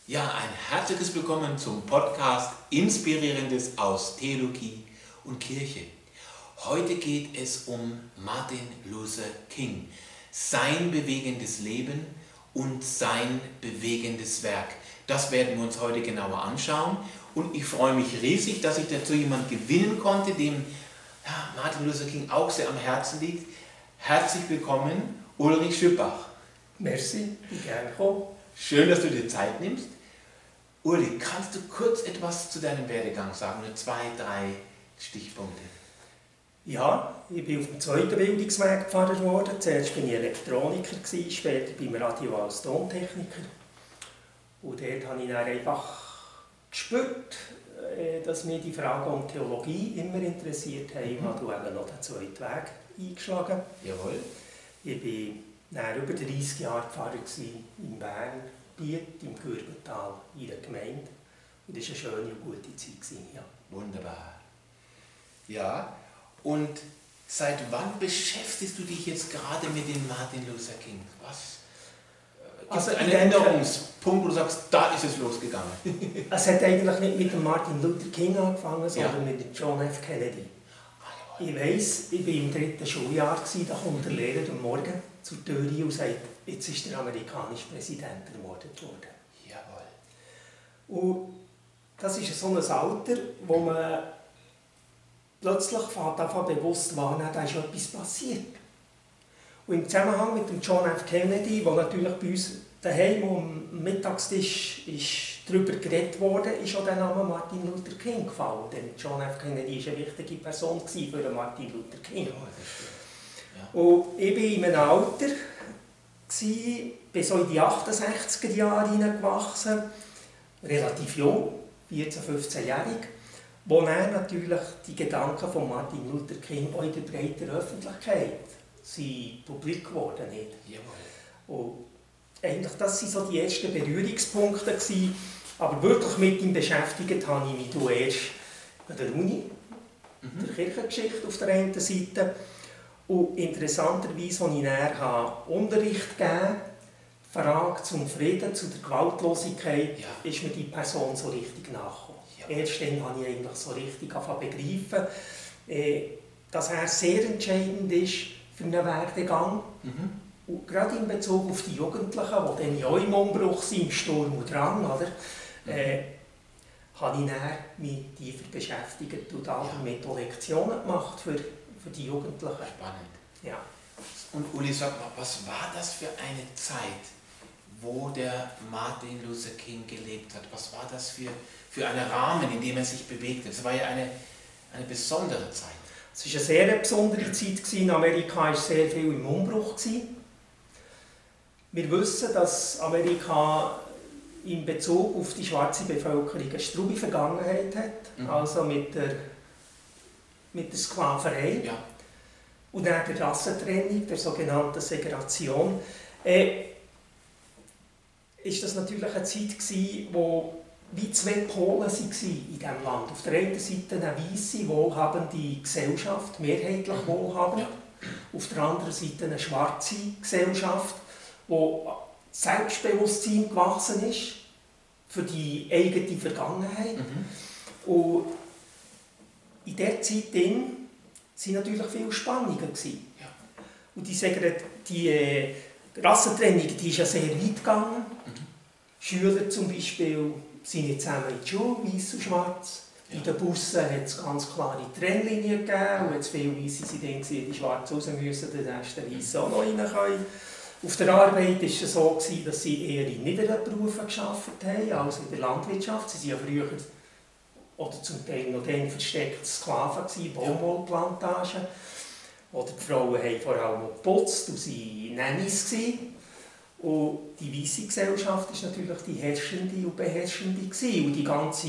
Ja, ein herzliches Willkommen zum Podcast Inspirierendes aus Theologie und Kirche. Heute geht es um Martin Luther King, sein bewegendes Leben und sein bewegendes Werk. Das werden wir uns heute genauer anschauen und ich freue mich riesig, dass ich dazu jemanden gewinnen konnte, dem Martin Luther King auch sehr am Herzen liegt. Herzlich willkommen, Ulrich Schüppach. Merci, gerne kommen. Schön, dass du dir Zeit nimmst. Uli, kannst du kurz etwas zu deinem Werdegang sagen? Nur 2, 3 Stichpunkte. Ja, ich bin auf dem zweiten Bildungsweg Pfarrer geworden. Zuerst war ich Elektroniker, später beim Radio als Tontechniker. Und dort habe ich dann einfach gespürt, dass mich die Frage um Theologie immer interessiert hat. Ich habe eben noch den zweiten Weg eingeschlagen. Jawohl. Ich war dann über 30 Jahre Pfarrer in Bern, Biet, im Gürbental, in der Gemeinde. Und das war eine schöne und gute Zeit. Ja. Wunderbar. Ja, und seit wann beschäftigst du dich jetzt gerade mit dem Martin Luther King? Was? Also ein Änderungspunkt, wo du sagst, da ist es losgegangen? Es hat eigentlich nicht mit dem Martin Luther King angefangen, sondern mit dem John F. Kennedy. Ich weiss, ich war im 3. Schuljahr, da kommt der Lehrer am Morgen zur Tür und sagt, jetzt ist der amerikanische Präsident ermordet worden. Jawohl. Und das ist so ein Alter, wo man plötzlich davon bewusst wahrnimmt, da ist etwas passiert. Und im Zusammenhang mit dem John F. Kennedy, wo natürlich bei uns daheim am Mittagstisch darüber geredet wurde, ist auch der Name Martin Luther King gefallen. Denn John F. Kennedy war eine wichtige Person für Martin Luther King. Ja, das stimmt. Ja. Und ich war in einem Alter, bin so in die 68er Jahre hineingewachsen, relativ jung, 14-, 15-jährig, wo dann natürlich die Gedanken von Martin Luther King auch in der breiten Öffentlichkeit sind publik geworden. Jawohl. Und eigentlich das waren so die ersten Berührungspunkte gewesen, aber wirklich mit ihm beschäftigt habe ich mich erst an der Uni, der Kirchengeschichte auf der einen Seite. Und interessanterweise, als ich dann Unterricht gegeben Frage zum Frieden, zu der Gewaltlosigkeit, ist mir die Person so richtig nachgekommen. Ja. Erst dann habe ich eigentlich so richtig begreifen, dass er sehr entscheidend ist für einen Werdegang. Und gerade in Bezug auf die Jugendlichen, die dann ja auch im Umbruch sind, im Sturm und Drang, oder, habe ich dann mich tiefer beschäftigt und damit auch Lektionen gemacht für die Jugendlichen. Spannend. Ja. Und Uli, sag mal, was war das für eine Zeit, wo der Martin Luther King gelebt hat? Was war das für ein Rahmen, in dem er sich bewegte? Es war ja eine besondere Zeit. Es war eine sehr besondere Zeit. In Amerika war sehr viel im Umbruch. Wir wissen, dass Amerika in Bezug auf die schwarze Bevölkerung eine strube Vergangenheit hat, also mit der Sklaverei und dann der Rassentrennung, der sogenannten Segregation. Ist das natürlich eine Zeit gewesen, wo wie zwei Pole waren in diesem Land. Auf der einen Seite eine weisse, wohlhabende Gesellschaft, mehrheitlich wohlhabend. Auf der anderen Seite eine schwarze Gesellschaft, wo Selbstbewusstsein gewachsen ist für die eigene Vergangenheit. Und in dieser Zeit waren natürlich viele Spannungen. Ja. Und die Rassentrennung die ist ja sehr weit gegangen. Schüler zum Beispiel sind nicht zusammen in die Schule, weiss und schwarz. Ja. In den Bussen hat es ganz klare Trennlinien gegeben. Und jetzt viele Weisse sind dann, die schwarz raus müssen, dann ist der Weisse auch noch rein können. Auf der Arbeit war es so, dass sie eher in niederen Berufen gearbeitet haben, als in der Landwirtschaft. Sie waren ja früher, oder zum Teil noch dann versteckt Sklaven, Baumwollplantagen. Oder die Frauen haben vor allem geputzt und sie waren Nannies. Und die weisse Gesellschaft war natürlich die herrschende und beherrschende. Und die ganze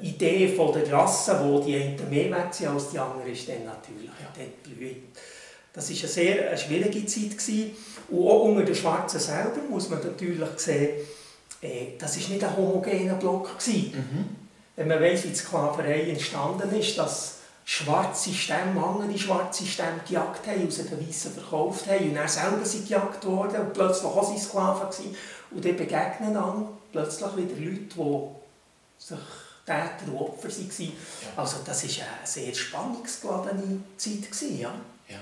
Idee von der Rasse, wo die einen mehr wert sind als die anderen, ist dann natürlich blüht. Das war eine sehr schwierige Zeit. Und auch unter den Schwarzen selber muss man natürlich sehen, das war nicht ein homogener Block. Wenn man weiss, wie die Sklaverei entstanden ist, dass schwarze Stämme, andere schwarze Stämme gejagt haben, aus den Weißen verkauft haben und dann selber sind gejagt worden und plötzlich auch sie Sklaven gewesen. Und dann begegnen dann plötzlich wieder Leute, die sich Täter und Opfer waren. Ja. Also das war eine sehr spannungsgeladene Zeit. Ja. Ja.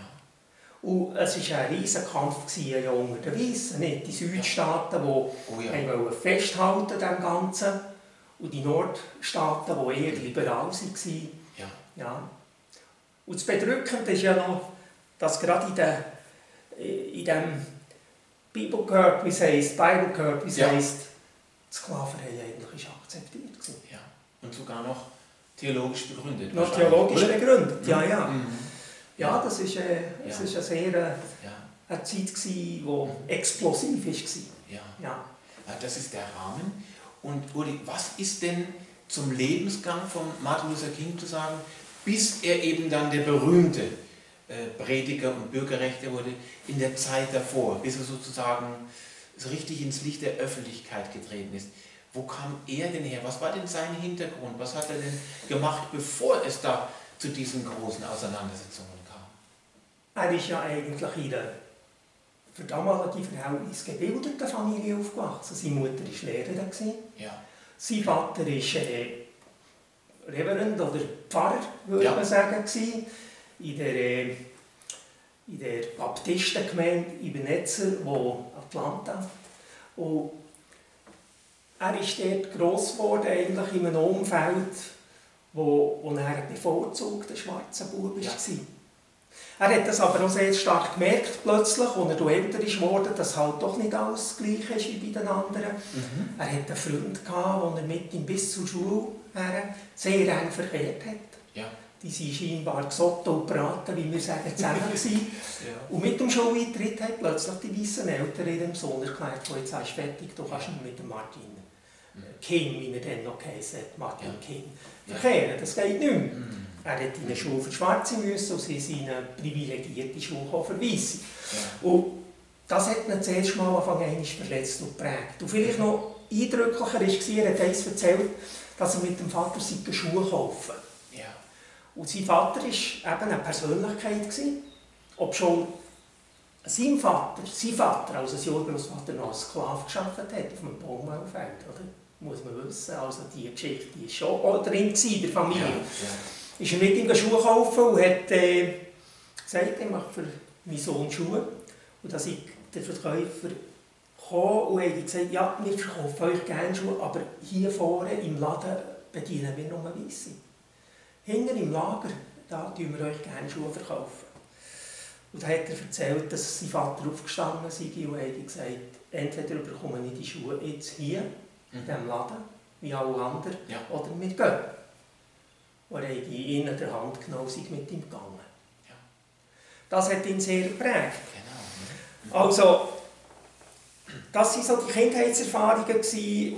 Und es war ein riesiger Kampf unter den Weißen, nicht? Die Südstaaten, die wollten festhalten an dem Ganzen, und die Nordstaaten, die eher liberal waren. Ja. Ja. Und das Bedrückende ist ja noch, dass gerade in dem Bible gehört, wie es heisst, die Sklaverei eigentlich ist akzeptiert war. Ja. Und sogar noch theologisch begründet. Noch theologisch begründet, ja. Mhm. Ja, das ist eine sehr eine Zeit, die explosiv war. Ja. Das ist der Rahmen. Und Uli, was ist denn zum Lebensgang von Martin Luther King zu sagen, bis er eben dann der berühmte Prediger und Bürgerrechtler wurde in der Zeit davor, bis er sozusagen so richtig ins Licht der Öffentlichkeit getreten ist? Wo kam er denn her? Was war denn sein Hintergrund? Was hat er denn gemacht, bevor es da zu diesen großen Auseinandersetzungen kam? Er ist ja eigentlich in der für damalige Verhältnisse gebildeten Familie aufgewachsen. Seine Mutter war Lehrerin. Ja. Sein Vater war Reverend oder Pfarrer, würde man sagen, in der Baptistengemeinde Ebenezer, Atlanta. Und er ist dort gross geworden, eigentlich in einem Umfeld, wo er ein bevorzugter schwarzer Bub war. Er hat das aber auch sehr stark gemerkt, plötzlich, als er älter wurde, dass halt doch nicht alles gleich ist wie bei den anderen. Mhm. Er hatte einen Freund, den er mit ihm bis zur Schule sehr eng verkehrt hat. Ja. Die waren scheinbar gesotten und braten, wie wir sagen, zusammen. Ja. Und mit dem Schuleintritt haben plötzlich die weißen Eltern ihrem Sohn erklärt, jetzt ist fertig, du kannst nicht mit dem Martin King, wie er dann noch geheißen hat, Martin King, verkehren. Das geht nicht mehr. Mhm. Er hat in eine Schule für Schwarze müssen und sie in eine privilegierte Schule für Weisse. Ja. Und das hat ihn zuerst mal verletzt und geprägt. Und vielleicht noch eindrücklicher war, er hat eins erzählt, dass er mit dem Vater Schuhe kaufen. Ja. Und sein Vater war eben eine Persönlichkeit, obschon sein Vater, also sein Urgroßvater, noch als Sklave gearbeitet hat auf einem Baumwollfeld, oder? Muss man wissen. Also die Geschichte die ist schon drin in der Familie. Ja. Ist er mit ihm Schuhe kaufen und hat gesagt, er macht für meinen Sohn Schuhe. Und dann ist der Verkäufer gekommen und hat gesagt, ja, wir verkaufen euch gerne Schuhe, aber hier vorne im Laden bedienen wir nur Weisse. Hinten im Lager, da tun wir euch gerne Schuhe verkaufen. Und dann hat er erzählt, dass sein Vater aufgestanden sei und hat gesagt, entweder bekomme ich die Schuhe jetzt hier, in diesem Laden, wie alle anderen, oder wir gehen. Und er hat ihn in der Hand genommen und ist mit ihm gegangen. Ja. Das hat ihn sehr geprägt. Genau. Also, das waren so die Kindheitserfahrungen, die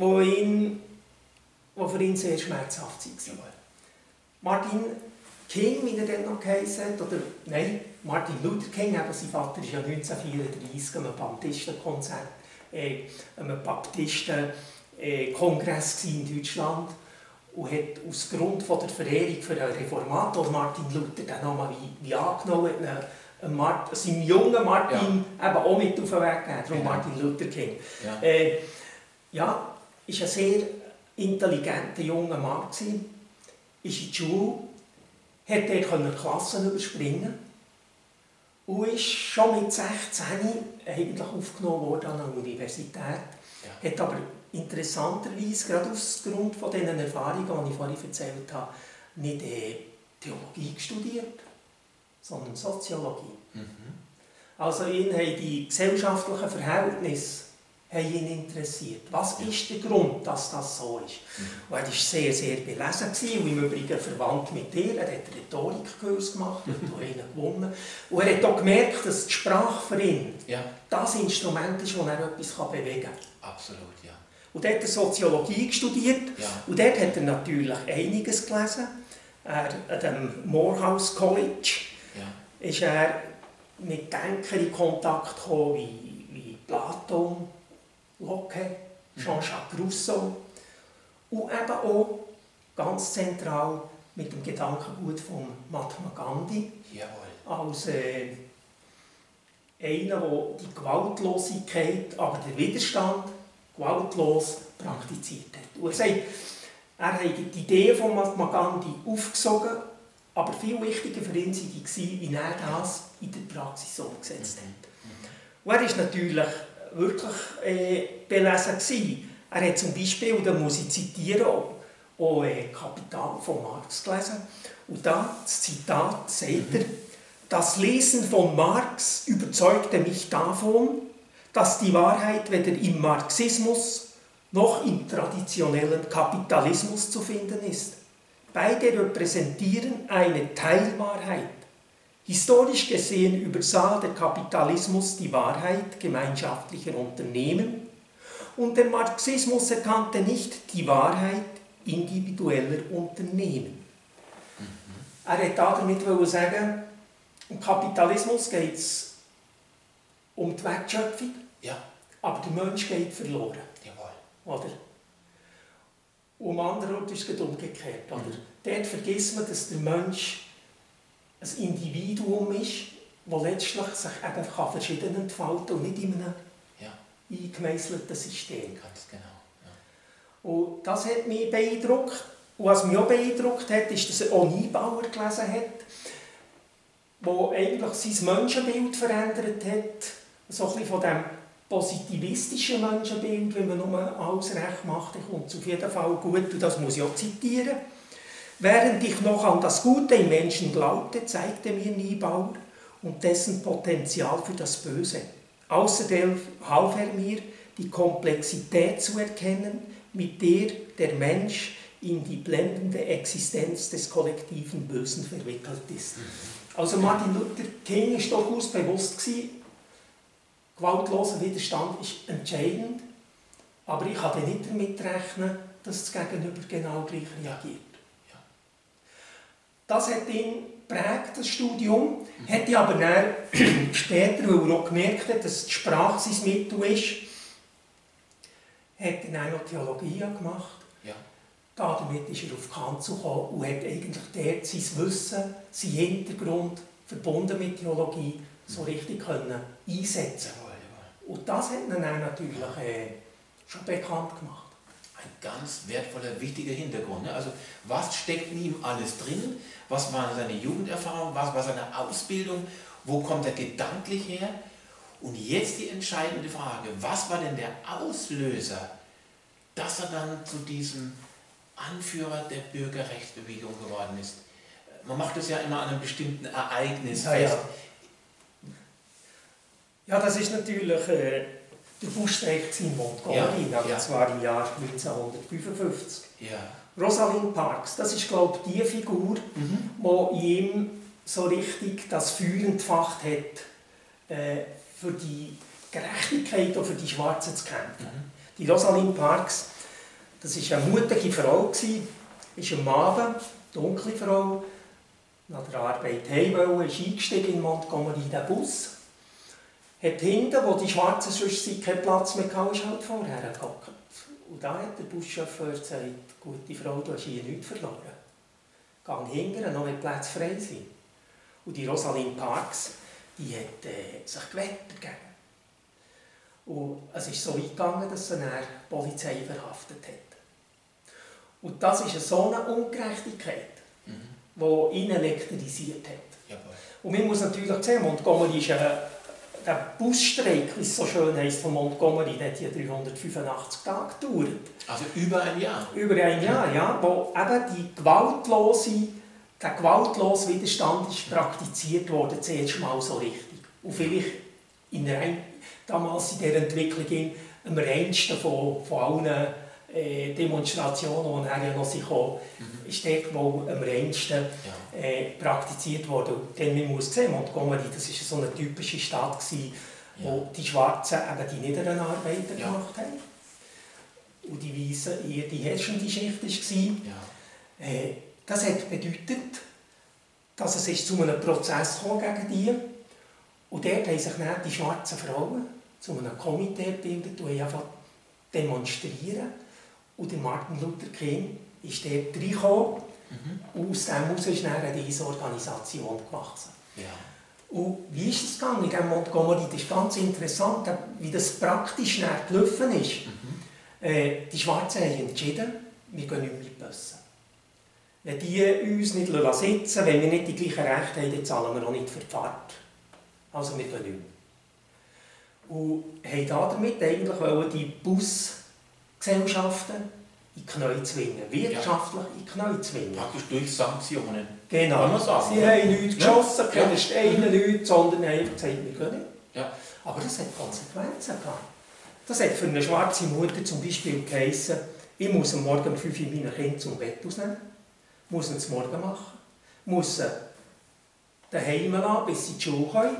für ihn sehr schmerzhaft waren. Martin King, wie er dann noch geheißen hat, Martin Luther King, eben sein Vater war ja 1934 an einem Baptistenkonzert, einem Baptistenkongress in Deutschland. Und hat aus Grund von der Verehrung für den Reformator Martin Luther den Namen wie angenommen, seinem jungen Martin eben auch mit auf den Weg gegeben, darum Martin Luther King. Ja. Ist ein sehr intelligenter junger Mann gewesen, ist in die Schule, hat dort Klassen überspringen und ist schon mit 16 eigentlich aufgenommen worden an der Universität, hat aber interessanterweise, gerade aus Grund von diesen Erfahrungen, die ich vorhin erzählt habe, nicht Theologie studiert, sondern Soziologie. Mhm. Also ihn haben die gesellschaftlichen Verhältnisse ihn interessiert. Was ist der Grund, dass das so ist? Mhm. Und er war sehr, sehr belesen und im Übrigen verwandt mit dir. Er hat einen Rhetorikkurs gemacht und hat einen gewonnen. Und er hat auch gemerkt, dass die Sprache für ihn das Instrument ist, das er etwas bewegen kann. Absolut, ja. Und dort hat er Soziologie studiert und dort hat er natürlich einiges gelesen. An dem Morehouse College ist er mit Denkern in Kontakt gekommen wie Platon, Locke, Jean-Jacques Rousseau und eben auch ganz zentral mit dem Gedankengut von Mahatma Gandhi. Jawohl. Als einer, der die Gewaltlosigkeit, aber der Widerstand gewaltlos praktiziert hat. Und er sagt, er habe die Idee von Mahatma Gandhi aufgesogen, aber viel wichtiger für ihn war, wie er das in der Praxis umgesetzt hat. Und er war natürlich wirklich belesen. Er hat zum Beispiel, und da muss ich zitieren, auch Kapital von Marx gelesen. Und da, das Zitat, sagt er, das Lesen von Marx überzeugte mich davon, dass die Wahrheit weder im Marxismus noch im traditionellen Kapitalismus zu finden ist. Beide repräsentieren eine Teilwahrheit. Historisch gesehen übersah der Kapitalismus die Wahrheit gemeinschaftlicher Unternehmen und der Marxismus erkannte nicht die Wahrheit individueller Unternehmen. Er hat damit sagen, im Kapitalismus geht es um die Wertschöpfung, aber der Mensch geht verloren. Oder? Um anderen Ort ist es umgekehrt. Oder? Dort vergisst man, dass der Mensch ein Individuum ist, das letztlich sich eben verschieden entfalten kann und nicht in einem eingemeißelten System. Ganz genau. Und das hat mich beeindruckt. Und was mich auch beeindruckt hat, ist, dass er auch Niebuhr gelesen hat, der eigentlich sein Menschenbild verändert hat. So ein bisschen von dem positivistischen Menschenbild, wenn man nur alles recht macht, dann kommt es auf jeden Fall gut. Und das muss ich auch zitieren. Während ich noch an das Gute im Menschen glaubte, zeigte mir Niebuhr und dessen Potenzial für das Böse. Außerdem half er mir, die Komplexität zu erkennen, mit der der Mensch in die blendende Existenz des kollektiven Bösen verwickelt ist. Also Martin Luther King war durchaus bewusst, gewaltloser Widerstand ist entscheidend, aber ich kann nicht damit rechnen, dass das Gegenüber genau gleich reagiert. Das hat ihn geprägt, das Studium, hat aber dann später, weil er auch gemerkt hat, dass die Sprache sein Mittel ist, hat er dann noch Theologie gemacht. Damit ist er auf Kant gekommen und hat eigentlich dort sein Wissen, seinen Hintergrund, verbunden mit Theologie, so richtig einsetzen können. Und das hat ihn dann natürlich schon bekannt gemacht. Ein ganz wertvoller, wichtiger Hintergrund. Ne? Also was steckt in ihm alles drin? Was war seine Jugenderfahrung? Was war seine Ausbildung? Wo kommt er gedanklich her? Und jetzt die entscheidende Frage, was war denn der Auslöser, dass er dann zu diesem Anführer der Bürgerrechtsbewegung geworden ist? Man macht es ja immer an einem bestimmten Ereignis fest. Ja, das ist natürlich der Buschstreik in Montgomery, das war im Jahr 1955. Rosalind Parks, das ist, glaube ich, die Figur, die ihm so richtig das Feuer entfacht hat, für die Gerechtigkeit und für die Schwarzen zu kämpfen. Die Rosalind Parks, das war eine mutige Frau, ist am Abend, eine dunkle Frau, nach der Arbeit heim ist eingestiegen in Montgomery in den Bus, hat hinten, wo die Schwarzen sonst keinen Platz mehr hatten, ist halt vorher gehockt. Und da hat der Buschauffeur gesagt, gute Frau, du hast hier nichts verloren. Geh hinterher, noch wenn Plätze frei sind. Und die Rosalind Parks, die hat sich gewehrt dagegen. Und es ist so weit gegangen, dass sie dann die Polizei verhaftet hat. Und das ist so eine Ungerechtigkeit, die ihn elektrisiert hat. Und man muss natürlich sehen, Montgomery ist der Busstreik, wie es so schön heisst, von Montgomery, der hat hier 385 Tage gedauert. Also über ein Jahr? Über ein Jahr, ja, wo eben der gewaltlose Widerstand ist praktiziert worden, zuerst mal so richtig. Und vielleicht damals in dieser Entwicklung am reinsten von allen Demonstrationen, die nachher noch kamen, ist dort wohl am reinsten praktiziert worden. Denn man muss sehen, Montgomery, das war so eine typische Stadt, wo die Schwarzen eben die niederen Arbeiter gemacht haben. Und die Weißen eher die herrschende Schicht war. Das hat bedeutet, dass es zu einem Prozess kam gegen die. Und dort haben sich dann die schwarzen Frauen zu einem Komitee gebildet und haben demonstrieren. Und der Martin Luther King ist dort reingekommen. Und aus dem heraus ist dann diese Organisation gewachsen. Und wie ist es gegangen in diesem Montgomery? Das ist ganz interessant, wie das praktisch gelaufen ist. Die Schwarzen haben entschieden, wir gehen nicht mehr in die Busse. Wenn die uns nicht sitzen lassen, wenn wir nicht die gleichen Rechte haben, dann zahlen wir auch nicht für die Fahrt. Also wir gehen nicht mehr. Und haben damit eigentlich die Busgesellschaften in die Knie zwingen, wirtschaftlich in die Knie zwingen. Praktisch durch Sanktionen. Genau. Kann man sagen. Sie haben nichts geschossen, keine Steine, nichts, sondern haben einfach gesagt, wir gehen nicht. Ja. Aber das hat Konsequenzen gehabt. Das hat für eine schwarze Mutter zum Beispiel geheissen, ich muss am Morgen um 5 Uhr meine Kinder zum Bett ausnehmen, muss sie zum Morgen machen, muss sie daheim lassen, bis sie in die Schule können.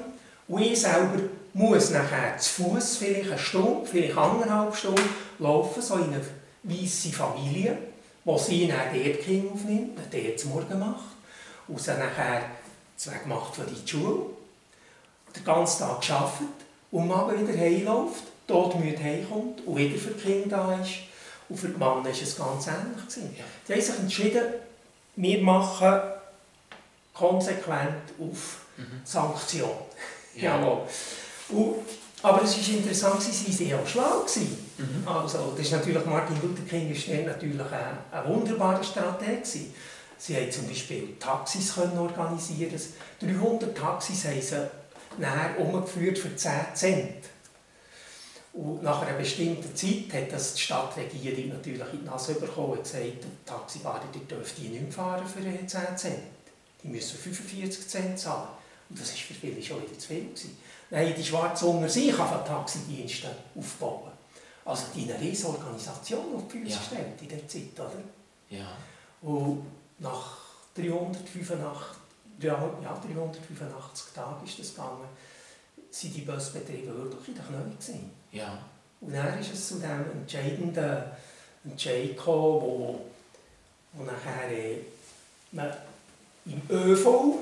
Und ich selber muss nachher zu Fuß vielleicht eine Stunde, vielleicht 1,5 Stunden laufen, so in eine weisse Familie, wo sie dann dort Kinder aufnimmt, dann dort zum Morgen macht und sie nachher Weg macht für die Schule, den ganzen Tag arbeitet und am wieder heimläuft, todmüde heimkommt und wieder für die Kinder da ist. Und für die Männer war es ganz ähnlich. Ja. Die haben sich entschieden, wir machen konsequent auf Sanktionen. Ja. Aber es war interessant, sie waren auch schlau. Also, das ist natürlich, Martin Luther King war natürlich ein wunderbarer Strateg. Sie haben zum Beispiel Taxis organisieren. 300 Taxis haben sie nachher umgeführt für 10 Cent. Und nach einer bestimmten Zeit hat das die Stadtregierung natürlich in die Nase bekommen und gesagt, die Taxifahrer dürfen nicht mehr fahren für 10 Cent. Die müssen 45 Cent zahlen. Und das war für viele schon wieder zu viel. Dann haben die Schwarzen unter sich Taxidienste aufbauen. Also die eine riesige Organisation auf die Füße gestellt in dieser Zeit. Oder? Ja. Und nach 385 Tagen ist das gegangen, sind die Busbetriebe wirklich in der Knie gewesen. Ja. Und dann ist es zu diesem entscheidenden Entscheid gekommen, wo nachher man im ÖV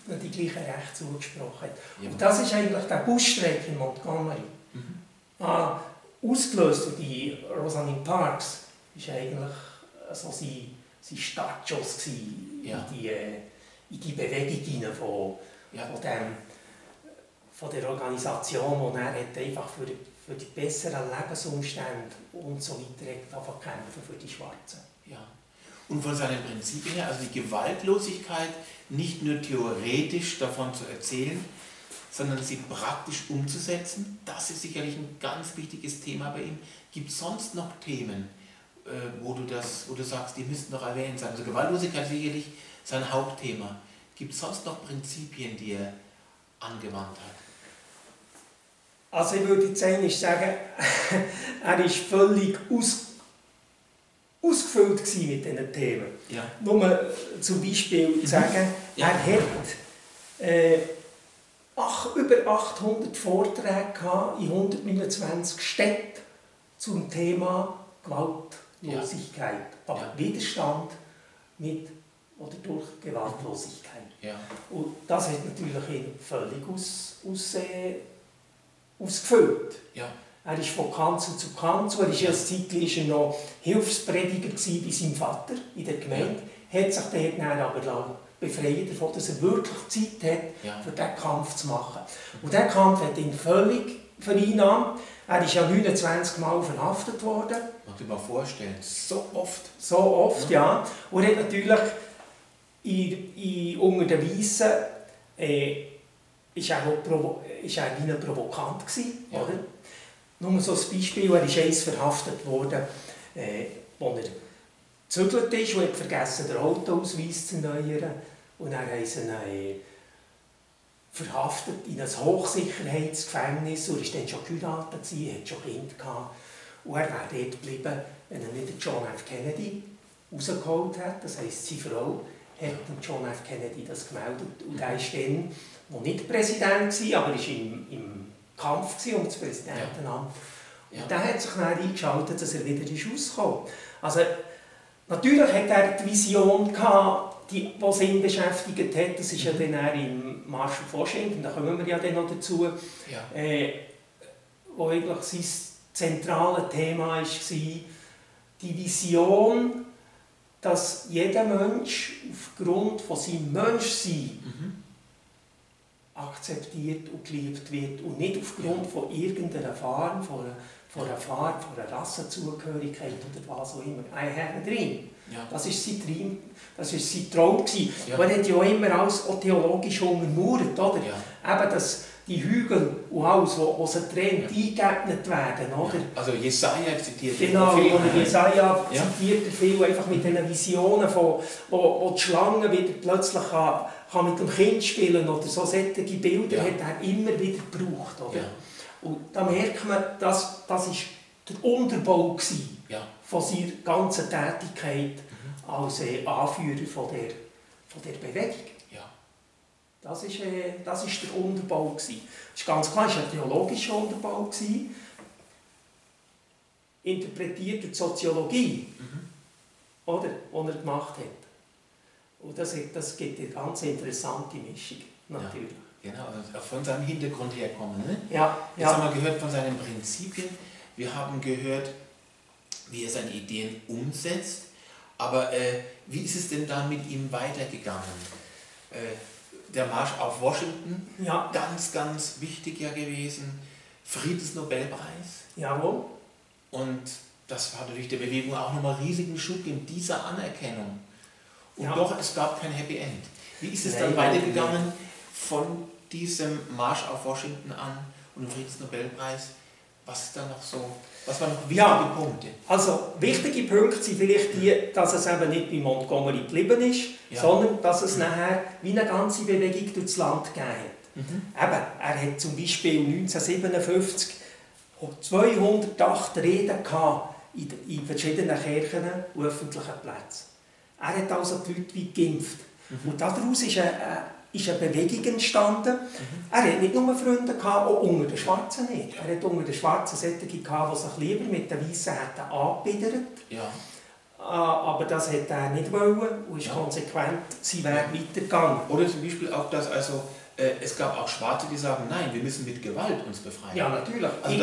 die gleichen Rechte zugesprochen hat. Ja. Und das ist eigentlich der Busstreik in Montgomery. Ausgelöst durch die Rosalind Parks war eigentlich so sein Startschuss in die Bewegung von der Organisation, die er einfach für die besseren Lebensumstände und so weiter kämpfen für die Schwarzen. Ja. Und von seinen Prinzipien her, also die Gewaltlosigkeit nicht nur theoretisch davon zu erzählen, sondern sie praktisch umzusetzen, das ist sicherlich ein ganz wichtiges Thema bei ihm. Gibt es sonst noch Themen, wo du sagst, die müssten noch erwähnt sein? Also Gewaltlosigkeit ist sicherlich sein Hauptthema. Gibt es sonst noch Prinzipien, die er angewandt hat? Also ich würde jetzt eigentlich sagen, er war völlig ausgefüllt mit diesen Themen. Ja. Nur zum Beispiel zu sagen, er hat über 800 Vorträge gehabt in 129 Städten zum Thema Gewaltlosigkeit. Aber Widerstand mit oder durch Gewaltlosigkeit. Ja. Und das hat natürlich ihn völlig ausgefüllt. Ja. Er ist von Kanzel zu Kanzel. Er war eine Zeit noch Hilfsprediger bei seinem Vater in der Gemeinde. Er hat sich dort aber befreien davon, dass er wirklich Zeit hat, für diesen Kampf zu machen. Und dieser Kampf hat ihn völlig vereinnahmt. Er ist ja 29 Mal verhaftet worden. Kannst du dir mal vorstellen, so oft? So oft, ja. Und er hat natürlich unter den Weissen ist er wie ein Provokant gewesen, oder? Nur so ein Beispiel, er ist einst verhaftet worden, als er gezügelt ist und hat vergessen, den Autoausweis zu erneuern. Und dann haben sie ihn verhaftet in ein Hochsicherheitsgefängnis. Er war dann schon geheiratet, hatte schon Kinder gehabt. Und er wäre dort geblieben, wenn er nicht John F. Kennedy rausgeholt hat. Das heisst, seine Frau hat John F. Kennedy das gemeldet. Und er war dann noch nicht Präsident, aber er war im Kampf um das Präsidentenamt. Ja. Und der hat sich dann eingeschaltet, dass er wieder rausgekommen ist. Also, natürlich hat er die Vision gehabt, die ihn beschäftigt hat. Das ist ja dann im Marsch auf Washington, da kommen wir ja dann noch dazu, wo eigentlich sein zentrales Thema war, die Vision, dass jeder Mensch aufgrund von seinem Menschsein akzeptiert und geliebt wird und nicht aufgrund von irgendeiner Farm, von einer Farbe, von einer Rassenzugehörigkeit oder was auch immer. I have a dream. Ja. Das war sein Traum. Das war sein Traum. Ja. Und er hat ja immer alles auch theologisch untermauert, oder? Ja. Eben, dass die Hügel und alles, was sie trennt, eingeebnet werden, oder? Also Jesaja zitiert Genau, viel. und Jesaja zitiert er viel einfach mit diesen Visionen, wo die Schlange wieder plötzlich kann mit dem Kind spielen oder so solche Bilder hat er immer wieder gebraucht, oder? Ja. Und da merkt man, das war der Unterbau von seiner ganzen Tätigkeit als Anführer von der Bewegung. Ja. Das ist der Unterbau. Das ist ganz klar, es war ein theologischer Unterbau. Interpretiert durch die Soziologie, oder, die er gemacht hat. Und das gibt eine ganz interessante Mischung, natürlich. Ja, genau, also von seinem Hintergrund herkommen. Ne? Ja, Jetzt haben wir gehört von seinen Prinzipien, wir haben gehört, wie er seine Ideen umsetzt, aber wie ist es denn dann mit ihm weitergegangen? Der Marsch auf Washington, ganz, ganz wichtig ja gewesen, Friedensnobelpreis. Jawohl. Und das war natürlich der Bewegung auch nochmal riesigen Schub in dieser Anerkennung. Und doch, es gab kein Happy End. Wie ist es dann weitergegangen von diesem Marsch auf Washington an und dem Friedensnobelpreis? Was ist da noch so? Was waren noch wichtige Punkte? Also wichtige Punkte sind vielleicht die, dass es eben nicht bei Montgomery geblieben ist, sondern dass es nachher wie eine ganze Bewegung durch das Land gegeben hat. Eben, er hat zum Beispiel 1957 208 Reden gehabt in verschiedenen Kirchen und öffentlichen Plätzen. Er hat also die Leute wie geimpft. Und daraus ist eine Bewegung entstanden. Er hat nicht nur Freunde gehabt, auch unter den Schwarzen nicht. Er hat unter den Schwarzen solche gehabt, die sich lieber mit den Weißen hätten angebiedert. Ja. Aber das hat er nicht wollen und ist konsequent seinen Weg weitergegangen. Oder zum Beispiel auch, dass es gab auch Schwarze, die sagen, nein, wir müssen mit Gewalt uns befreien. Ja, natürlich. Also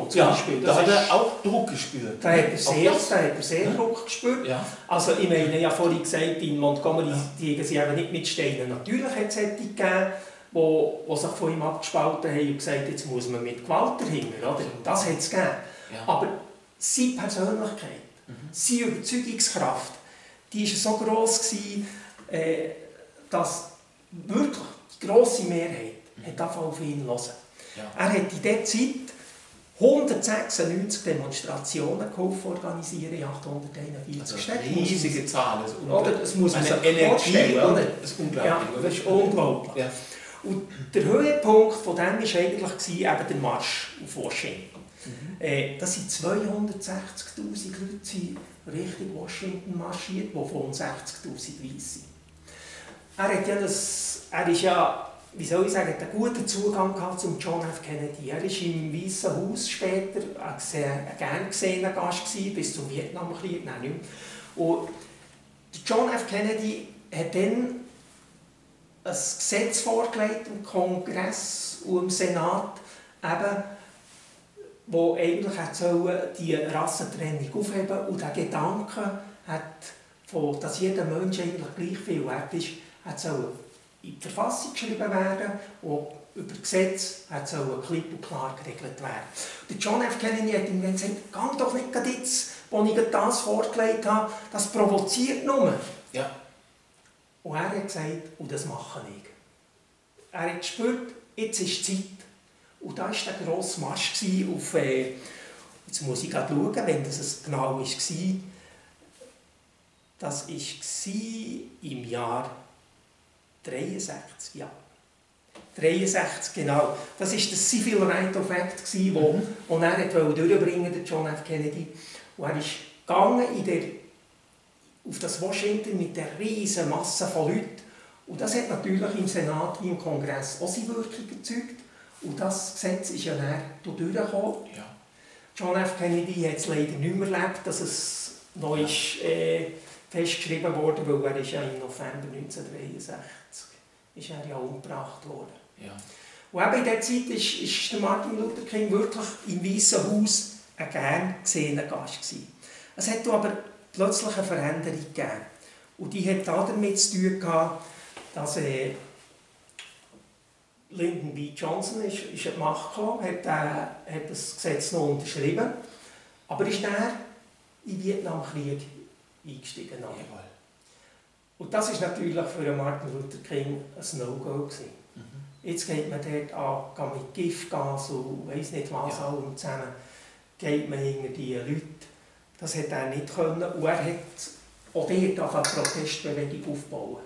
zum Beispiel. Da hat er auch Druck gespürt. Da hat er sehr Druck gespürt. Ja. Also ich meine, ich habe vorhin gesagt, in Montgomery die sie eben nicht mit Steinen. Natürlich hat es solche gegeben, die sich von ihm abgespalten haben und gesagt haben, jetzt muss man mit Gewalt dahinter. Oder? Das hat es gegeben. Ja. Aber seine Persönlichkeit, seine Überzeugungskraft, die war so gross, dass wirklich die grosse Mehrheit auf ihn hören. Ja. Er hat in dieser Zeit 196 Demonstrationen organisieren in 841 Städten. Riesige Zahl. Das muss man sich vorstellen. Das ist unglaublich. Ja, das ist unglaublich. Ja. Und der Höhepunkt von dem war eigentlich eben der Marsch auf Washington. Das sind 260'000 Leute Richtung Washington marschiert, wovon 60'000 weiss sind. Er ist ja, wie soll ich sagen, einen guten Zugang zum John F. Kennedy. Er war im Weißen Haus später ein gern gesehener Gast bis zum Vietnamkrieg. Und John F. Kennedy hat dann ein Gesetz vorgelegt im Kongress und im Senat, eben, wo eigentlich die Rassentrennung aufheben und der Gedanke hat, dass jeder Mensch eigentlich gleich viel wert ist, soll in die Verfassung geschrieben werden und über Gesetz soll klipp und klar geregelt werden. Und John F. Kennedy hat ihm gesagt, geh doch nicht jetzt, wo ich das vorgelegt habe, das provoziert nur. Ja. Und er hat gesagt, und das mache ich. Er hat gespürt, jetzt ist die Zeit. Und da war der grosse Marsch auf, jetzt muss ich gerade schauen, wenn das genau war. Das war im Jahr 63, ja. 63, genau. Das war das Civil Right of Act, das er durchbringen wollte, John F. Kennedy. Und er ist gegangen auf das Washington mit der riesen Masse von Leuten. Und das hat natürlich im Senat wie im Kongress auch seine Wirkung erzeugt. Und das Gesetz ist ja dann durchgekommen. Ja. John F. Kennedy hat es leider nicht mehr erlebt, dass es noch ist, festgeschrieben wurde, weil er ist ja im November 1963 ist er ja umgebracht worden. Ja. Und eben in dieser Zeit ist der Martin Luther King wirklich im Weißen Haus ein gern gesehener Gast gewesen. Es hat aber plötzlich eine Veränderung gegeben. Und die hat damit zu tun gehabt, dass Lyndon B. Johnson ist an die Macht gekommen, hat das Gesetz noch unterschrieben, aber ist dann in den Vietnamkrieg eingestiegen. Jawohl. Und das war natürlich für Martin Luther King ein No-Go. Jetzt geht man dort an, mit Giftgas und weiss nicht was allem zusammen, geht man hinter die Leute. Das hat er nicht können. Und er hat auch dort eine Protestbewegung aufbauen.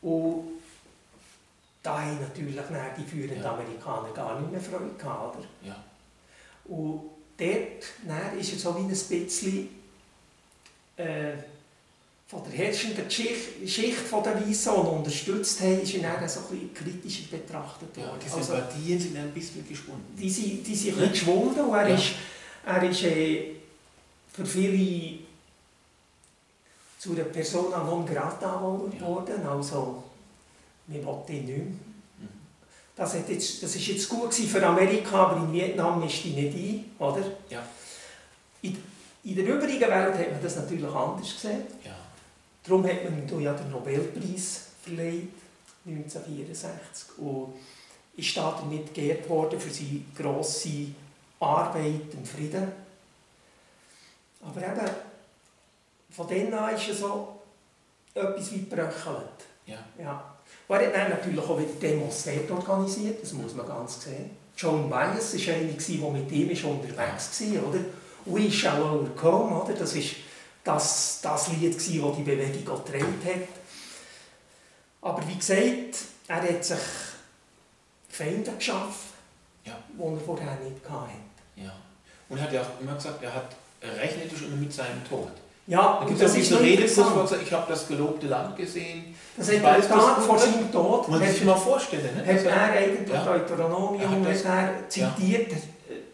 Und da haben natürlich die führenden Amerikaner gar nicht mehr Freude gehabt. Oder? Ja. Und dort ist er so wie ein bisschen von der herrschenden Schicht der Weißen, die unterstützt haben, ist er dann so ein bisschen kritischer betrachtet worden. Die Sympathien sind ein bisschen geschwunden. Die sind ein bisschen geschwunden und er ist für viele zu einer Persona non grata geworden. Also, wir wollten ihn nicht mehr. Das war jetzt gut für Amerika, aber in Vietnam mischt die nicht ein. Oder? Ja. In der übrigen Welt hat man das natürlich anders gesehen. Ja. Darum hat man ihm ja den Nobelpreis verleiht, 1964. Und ist damit geehrt worden für seine grosse Arbeit im Frieden. Aber eben, von dann an ist er so etwas wie gebröchelt. Ja. Ja. Und er hat dann natürlich auch wieder Demos dort organisiert, das muss man ganz sehen. Joan Baez war eine, die mit ihm unterwegs war, oder? «We shall overcome», oder? Das war das Lied, das die Bewegung auch getragen hat. Aber wie gesagt, er hat sich Feinde geschaffen, die er vorher nicht hatte. Ja. Und er hat ja auch immer gesagt, er rechnete schon immer mit seinem Tod. Ja, da gibt es diese Rede, ich habe das gelobte Land gesehen. Das hat er Tag vor seinem Tod. Man muss sich mal vorstellen. Ne? Hat er eigentlich Deuteronomium zitiert.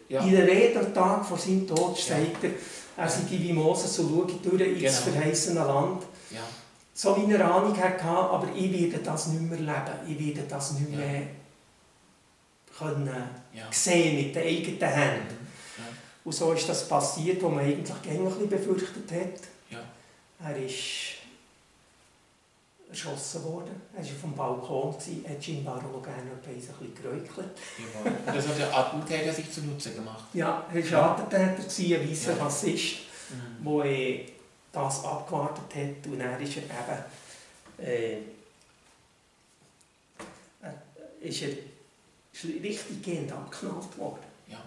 Ja. In der Rede am Tag vor seinem Tod sagt er sei wie Moses, so schaue durch ins verheißene Land. Ja. So wie er Ahnung hatte, aber ich werde das nicht mehr leben. Ich werde das nicht mehr können sehen mit den eigenen Händen. Ja. Und so ist das passiert, was man eigentlich ein bisschen befürchtet hat. Ja. Er ist erschossen worden. Er war auf dem Balkon, hat scheinbar auch gerne ein bisschen geräuchelt. Ja. Und das hat der Attentäter sich zunutze gemacht. Ja, er war ein Attentäter, ein weißer Rassist, der das abgewartet hat. Und dann ist er richtig gehend abgeknallt worden. Ja.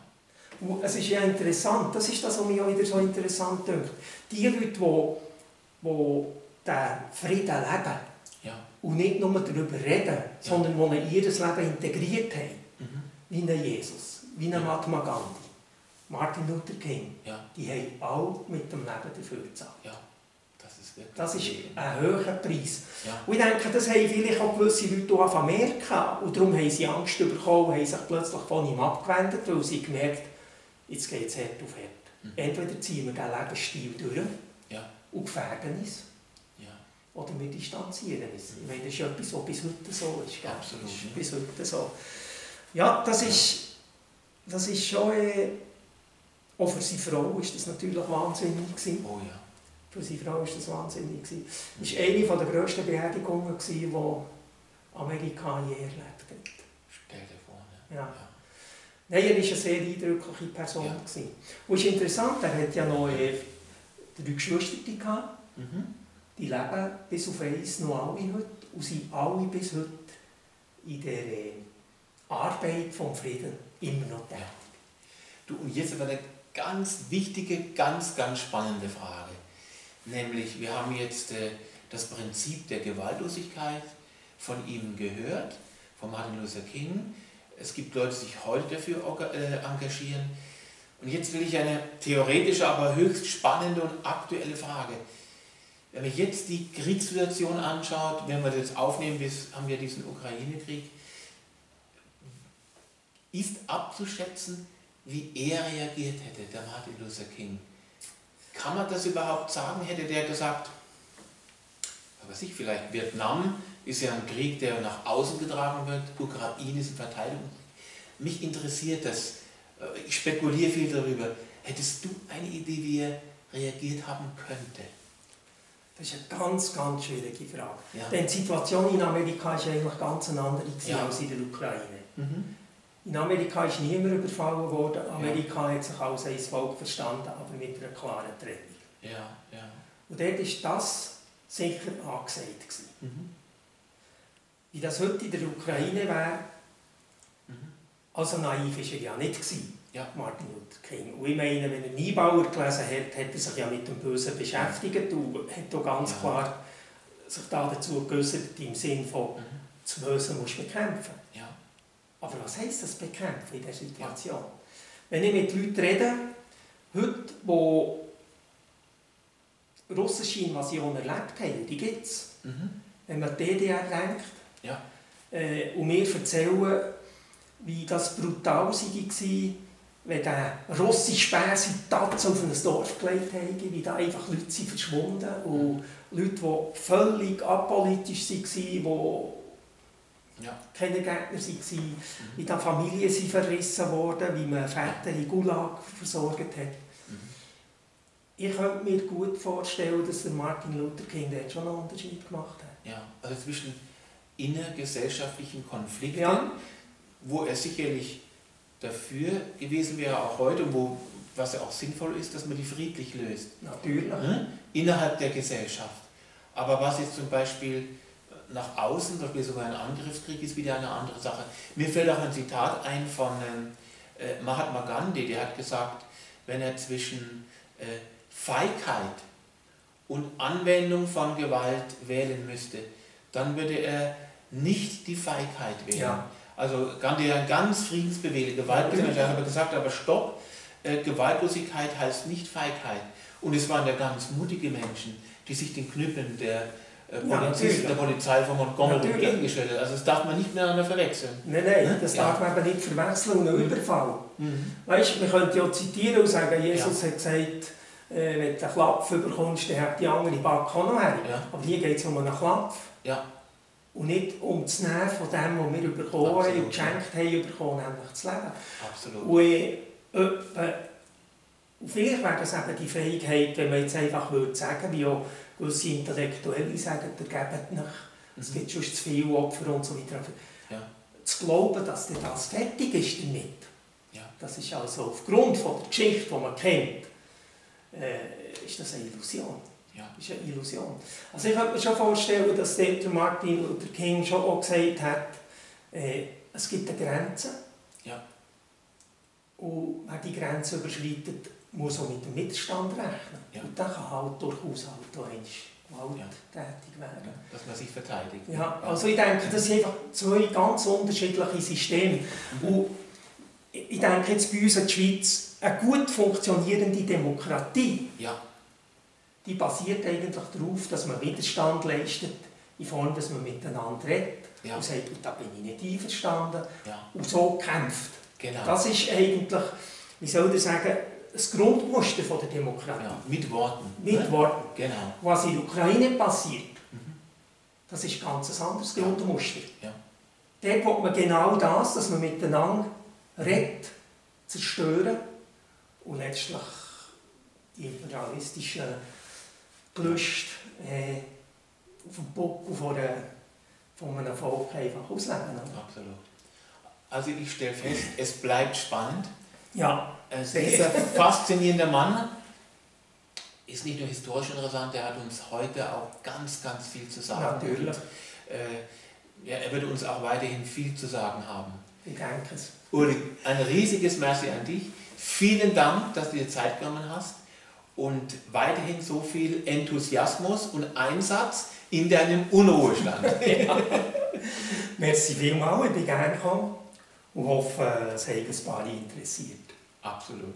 Und es ist ja interessant, das ist das, was mich auch wieder so interessant dünkt. Die Leute, die den Frieden leben und nicht nur darüber reden, sondern die in ihr Leben integriert haben, wie ein Jesus, wie ein Mahatma Gandhi, Martin Luther King, die haben alle mit dem Leben dafür gezahlt. Ja. Das ist ein hoher Preis. Ja. Und ich denke, das haben vielleicht auch gewisse Leute auch merken. Und darum haben sie Angst bekommen, haben sich plötzlich von ihm abgewendet, weil sie gemerkt haben, jetzt geht es Herd auf Herd. Entweder ziehen wir diesen Lebensstil durch und gefährden uns, oder wir distanzieren uns. Ich meine, das ist etwas, was bis heute so ist. Gell? Absolut. Das ist bis heute so. Ja, das ist schon... auch für seine Frau war das natürlich wahnsinnig gewesen. Oh ja. Für seine Frau war das wahnsinnig gewesen. Es war eine der grössten Beerdigungen, die Amerika je erlebt hat. Stell dir vor, ne? Ja. Nein, er war eine sehr eindrückliche Person. Ja. Und es ist interessant, er hat ja noch 3 Geschwister gehabt. Die leben bis auf eins noch alle heute und sind alle bis heute in der Arbeit vom Frieden immer noch tätig. Du, und jetzt aber eine ganz wichtige, ganz spannende Frage. Nämlich, wir haben jetzt das Prinzip der Gewaltlosigkeit von ihm gehört, von Martin Luther King. Es gibt Leute, die sich heute dafür engagieren. Und jetzt will ich eine theoretische, aber höchst spannende und aktuelle Frage. Wenn man jetzt die Kriegssituation anschaut, wenn wir das aufnehmen, haben wir diesen Ukraine-Krieg, ist abzuschätzen, wie er reagiert hätte, der Martin Luther King. Kann man das überhaupt sagen? Hätte der gesagt, was weiß ich, vielleicht Vietnam ist ja ein Krieg, der nach außen getragen wird, Ukraine ist eine Verteidigung. Mich interessiert das, ich spekuliere viel darüber. Hättest du eine Idee, wie er reagiert haben könnte? Das ist eine ganz, ganz schwierige Frage. Ja. Denn die Situation in Amerika war eigentlich ganz eine andere Ja. als in der Ukraine. Mhm. In Amerika ist niemand überfallen worden. Amerika hat sich als ein Volk verstanden, aber mit einer klaren Trennung. Ja, ja. Und dort war das sicher angesagt gewesen. Mhm. Wie das heute in der Ukraine wäre, Mhm. also naiv war er ja nicht gewesen, Ja. Martin Luther King. Und ich meine, wenn er Niebauer gelesen hat, hat er sich ja mit dem Bösen beschäftigt und hat auch ganz Ja. klar sich da dazu geäußert, im Sinne von, das Böse musst du bekämpfen. Ja. Aber was heisst das bekämpfen in dieser Situation? Wenn ich mit Leuten rede, heute, die russische Invasion erlebt haben, die gibt es. Mhm. Wenn man an die DDR denkt, Ja. und wir erzählen, wie das brutal war, wenn der russische Späße die Tatze auf ein Dorf gelegt haben, wie da einfach Leute sind verschwunden und Leute, die völlig apolitisch waren, die Ja. keine Gegner waren, wie da Familien sind verrissen wurden, wie man Väter in Gulag versorgt hat. Mhm. Ich könnte mir gut vorstellen, dass der Martin Luther King dort schon einen Unterschied gemacht hat. Ja. Also zwischen innergesellschaftlichen Konflikten, Ja. wo er sicherlich dafür gewesen wäre, auch heute, und was ja auch sinnvoll ist, dass man die friedlich löst. Natürlich. Innerhalb der Gesellschaft. Aber was jetzt zum Beispiel nach außen, zum Beispiel sogar ein Angriffskrieg, ist wieder eine andere Sache. Mir fällt auch ein Zitat ein von Mahatma Gandhi, der hat gesagt, wenn er zwischen Feigheit und Anwendung von Gewalt wählen müsste, dann würde er nicht die Feigheit wählen. Ja. Also Gandhi ein ganz friedensbewegter Gewaltlosigkeit, er hat aber gesagt, aber stopp, Gewaltlosigkeit heißt nicht Feigheit. Und es waren ja ganz mutige Menschen, die sich den Knüppeln der Polizisten, der Polizei von Montgomery entgegengestellt haben. Also das darf man nicht miteinander verwechseln. Nein, das darf man eben nicht verwechseln und einen Überfall. Weißt, man könnte ja zitieren und sagen, Jesus hat gesagt, wenn du einen Klapf bekommst, dann hat die andere Backe auch noch her. Ja. Aber hier geht es um einen Klapf. Ja. Und nicht um das Nehmen von dem, was wir bekommen haben und geschenkt haben, bekommen, nämlich das Leben. Absolut. Und vielleicht wäre das eben die Fähigkeit, wenn man jetzt einfach würde sagen, wie auch gewisse Intellektuelle sagen, der gebt nicht, es gibt schon zu viele Opfer und so weiter. Ja. Zu glauben, dass das fertig ist damit, Ja. das ist also aufgrund von der Geschichte, die man kennt, ist das eine Illusion. Ja. Ist eine Illusion. Also ich könnte mir schon vorstellen, dass der Martin Luther King schon auch gesagt hat, es gibt eine Grenze. Ja. Und wer die Grenze überschreitet, muss auch mit dem Widerstand rechnen. Ja. Und dann kann halt durchaus halt auch gewalttätig werden. Ja. Dass man sich verteidigt. Ja, also ich denke, das sind einfach zwei ganz unterschiedliche Systeme. Und ich denke jetzt bei uns in der Schweiz, eine gut funktionierende Demokratie, Ja. die basiert eigentlich darauf, dass man Widerstand leistet, in Form, dass man miteinander redet Ja. und sagt, da bin ich nicht einverstanden, Ja. und so kämpft. Genau. Das ist eigentlich, wie soll ich sagen, das Grundmuster von der Demokratie. Ja. Mit Worten. Mit Worten. Genau. Was in der Ukraine passiert, das ist ganz ein anderes Grundmuster. Ja. Dort will man genau das, dass man miteinander redet, zerstören und letztlich die imperialistischen Gelüste auf dem Buckel von einem Volk einfach ausleben. Absolut. Also ich stelle fest, es bleibt spannend. Ja. Dieser faszinierende Mann ist nicht nur historisch interessant, er hat uns heute auch ganz, ganz viel zu sagen. Natürlich. Und, er wird uns auch weiterhin viel zu sagen haben. Ich denke es. Uli, ein riesiges Merci an dich. Vielen Dank, dass du dir Zeit genommen hast und weiterhin so viel Enthusiasmus und Einsatz in deinem Unruhestand. Ja. Merci vielmals, ich bin gerne gekommen und hoffe, es hat ein paar interessiert. Absolut.